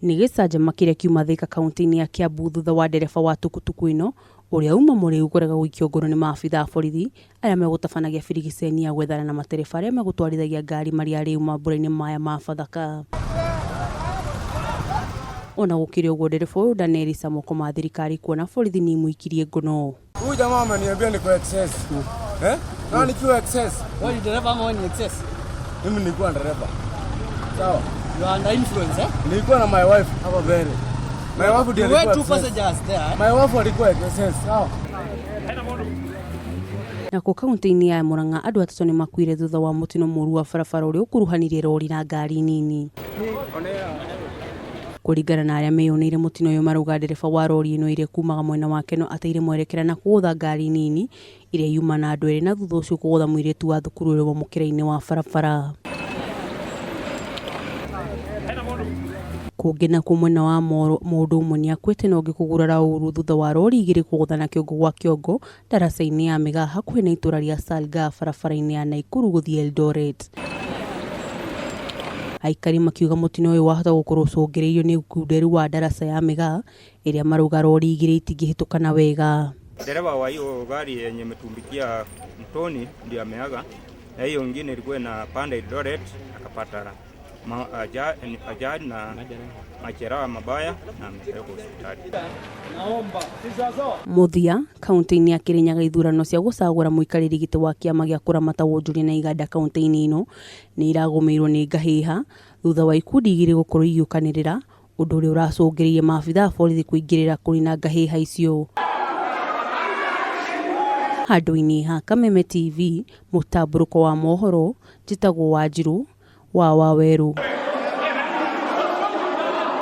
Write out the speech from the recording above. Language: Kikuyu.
Nĩ gĩcanjama kĩrĩa kiuma Thika kaunti-inĩ ya Kiambu thutha wa ndereba wa tukutuku ĩno ũrĩa uma mũrĩu kũrega gũikio ngono nĩ maabitha a borithi arĩa megũtabanagia birigiceni ya gwethana na matereba arĩa megũtwarithagia ngari marĩ arĩu mambura-inĩ maya ma Bathaka. Ona gũkĩrĩ ũguo ndereba ũyũ ndanerica moko ma thirikari kuona borithi nĩ imũikirie ngono. Huyu jamaa ameniambia niko excess. Eh? Na nikiwa excess. Wewe ni dereva ama wewe ni excess? Mimi nilikuwa dereva. Sawa. You are under influence, eh? Nilikuwa na my wife hapa mbele. My wife ndiye You were alikuwa two excess. passengers there, eh? My wife alikuwa excess. Sawa. Nakuo kaunti-inĩ ya Murang'a andũ atatũ nĩ makuire thutha wa mũtino mũru wa barabara ũrĩa ũkuruhanirie rori na ngari nini. Kũringana na arĩa meyoneire mũtino ũyũ marauga ndereba wa rori ĩno ĩrĩa kumaga mwena wa Keno ateire mwerekera na kũgũtha ngari nini ĩrĩa yuma na andũ erĩ na thutha ũcio kũgũtha mũirĩtu wa thukuru ũrĩa wa mũkĩra-inĩ wa barabara. Kũngĩ nakuo mwena wa Moro mũndũ ũmwe nĩakuĩte na ũngĩ kũgurara ũru thutha wa rori igĩrĩ kũgũthana kĩongo gwa kĩongo ndaraca-inĩ ya Mĩgaa hakuhĩ na itũra rĩa Salgaa barabara-inĩ ya Naikuru gũthiĩ Eldoret. Aikari makiuga mũtino ũyũ wahota gũkorwo ũcũngĩrĩirio nĩ ũkunderu wa ndaraca ya Mĩgaa ĩrĩa marauga rori igĩrĩ itingĩhĩtũkana wega. Dereva wa hiyo gari yenye imetumbikia mtoni ndio ameaga, na hiyo ingine ilikuwa inapanda Eldoret akapata ajali na majeraha mabaya na amepelekwa hospitali. Mũthia kaunti-inĩ ya Kirinyaga ithurano cia gũcagũra mũikarĩri gĩtĩ wa kĩama gĩa kũramata wonjoria na iganda kaunti-inĩ ĩno nĩ iragũmĩirwo nĩ ngahĩha thutha wa ikundi igĩrĩ gũkorwo igĩũkanĩrĩra ũndũ ũrĩa ũracũngĩrĩirie maabitha a borithi kũingĩrĩra kũnina ngahĩha icio. Handũ-inĩ ha Kameme TV mũtambũrũko wa mohoro njĩtagwo Wanjirũ wa Wawerũ.